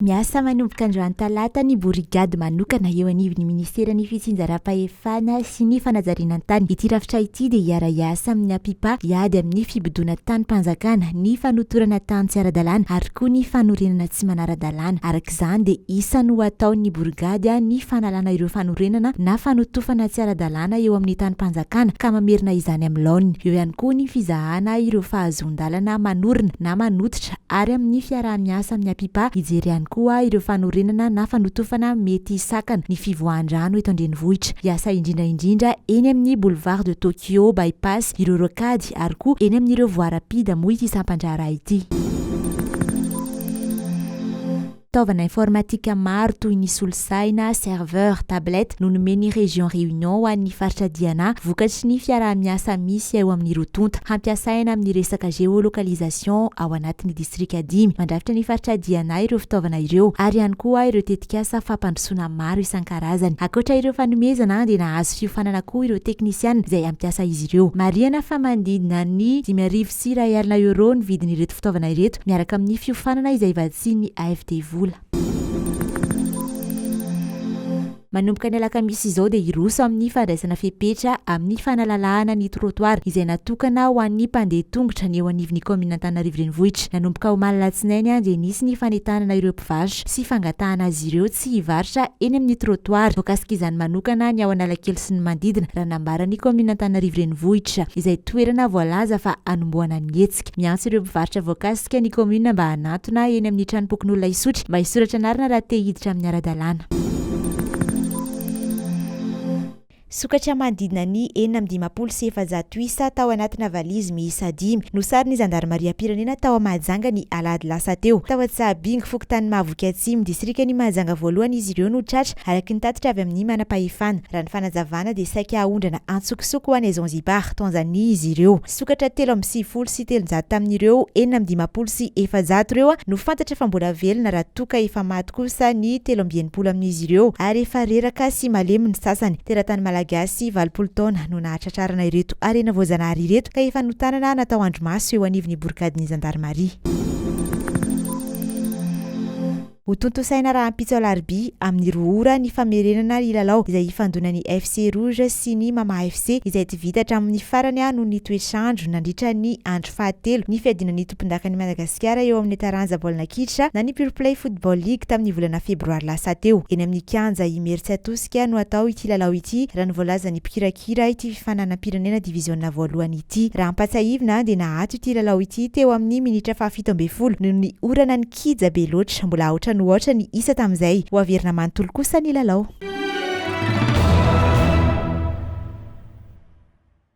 Miasa manomboka androany talata ny borigady manokana eo anivon'ny minisiteran'ny fitsinjaram-pahefana sy ny fanajariana ny tany. Ity rafitra ity dia hiara-hiasa amin'ny APIPA hiady amin'ny fibodoana tanim-panjakana, ny fanotorana tany tsy ara-dalàna ary koa ny fanorenana tsy manara-dalàna. Araka izany dia isan'ny ho ataon'ny borigady ny fanalana ireo fanorenana na fanotofana tsy ara-dalàna eo amin'ny tanim-panjakana ka mamerina izany amin'ny laoniny. Eo ihany koa ny fizahana ireo fahazoan-dalana manorina na manototra ary amin'ny fiaraha-miasa amin'ny APIPA hijery ihany koa ireo fanorenana na fanotofana mety hisakana ny fivoahan-drano eto an-drenivohitra. Hiasa indrindra indrindra eny amin'ny Boulevard de Tokyo, By-pass, ireo rocade ary koa eny amin'ireo voie rapide moa ity sampan-draharaha ity. Fitaovana informatika maro toy ny solosaina, serveur, tablette no nomen'ny Région Réunion ho an'ny faritra Diana vokatry ny fiaraha-miasa misy eo amin'ny roa tonta. Hampiasaina amin'ny resaka géolocalisation ao anatin'ny distrika dimy mandrafitra ny faritra Diana ireo fitaovana ireo ary ihany koa ireo tetikasa fampandrosoana maro isan-karazany. Ankoatra ireo fanomezana dia nahazo fiofanana koa ireo teknisiana izay hampiasa izy ireo. Marihana fa manodidina ny 1500 euros ny vidin'ireto fitaovana ireto miaraka amin'ny fiofanana izay vatsian'ny AFD vola. Manomboka ny alakamisy izao dia hiroso amin'ny fandraisana fepetra amin'ny fanalalahana ny trottoir izay natokana ho an'ny mpandeha tongotra ny eo anivon'ny kaominina Antananarivo Renivohitra. Nanomboka omaly alatsinainy dia nisy ny fanentanana ireo mpivarotra sy fangatahana azy ireo tsy hivarotra eny amin'ny trottoir. Voakasik'izany manokana ny ao Analakely sy ny manodidina raha nambaran'ny kaominina Antananarivo Renivohitra izay toerana voalaza fa hanombohana ny hetsika. Miantso ireo mpivarotra voakasika ny kaominina mba hanantona eny amin'ny tranompokonolona Isotry mba hisoratra anarana raha te hiditra amin'ny ara-dalàna. Sokatra manodidina ny 456 isa tao anatina valizy miisa dimy no saron'ny zandarimariam-pirenena tao Mahajanga ny alahady lasa teo. Tao Antsahabingo, fokontany Mahavoky Atsimo, distrikan'i Mahajanga voalohany izy ireo no tratra, araka ny tatitra avy amin'ny manam-pahefana. Raha ny fanazavana dia saika haondrana antsokosoko ho any Zanzibar, Tanzania izy ireo. Sokatra 393 tamin'ireo 456 ireo no fantatra fa mbola velona raha toa ka efa maty kosa ny 63 amin'izy ireo ary efa reraka sy malemy ny sasany. Teratany Malagasy 80 taona no nahatratrarana ireto harena voajanahary ireto ka efa notanana natao andrimaso eo anivon'ny borigadin'ny zandarimaria. Hotontosaina rahampitso alarobia amin'ny 2 ora ny famerenana ny lalao izay hifandonan'ny FC Rouge sy ny Mama FC izay tsy vita hatramin'ny farany noho ny toetr'andro nandritra ny andro fahatelo ny fiadiana ny tompondakan'i Madagasikara eo amin'ny taranja baolina kitra na ny Pureplay Football League tamin'ny volana febroary lasa teo. Eny amin'ny kianja Imerintsiatosika no hatao ity lalao ity raha ny voalazan'ny mpikirakira ity fifaninanam-pirenena diviziona voalohany ity. Raha ampatsiahivina dia nahato ity lalao ity teo amin'ny minitra faha-17 noho ny orana Kija be loatra, mbola aotra no aotra ny isa tamin'izay. Ho averina manontolo kosa ny lalao.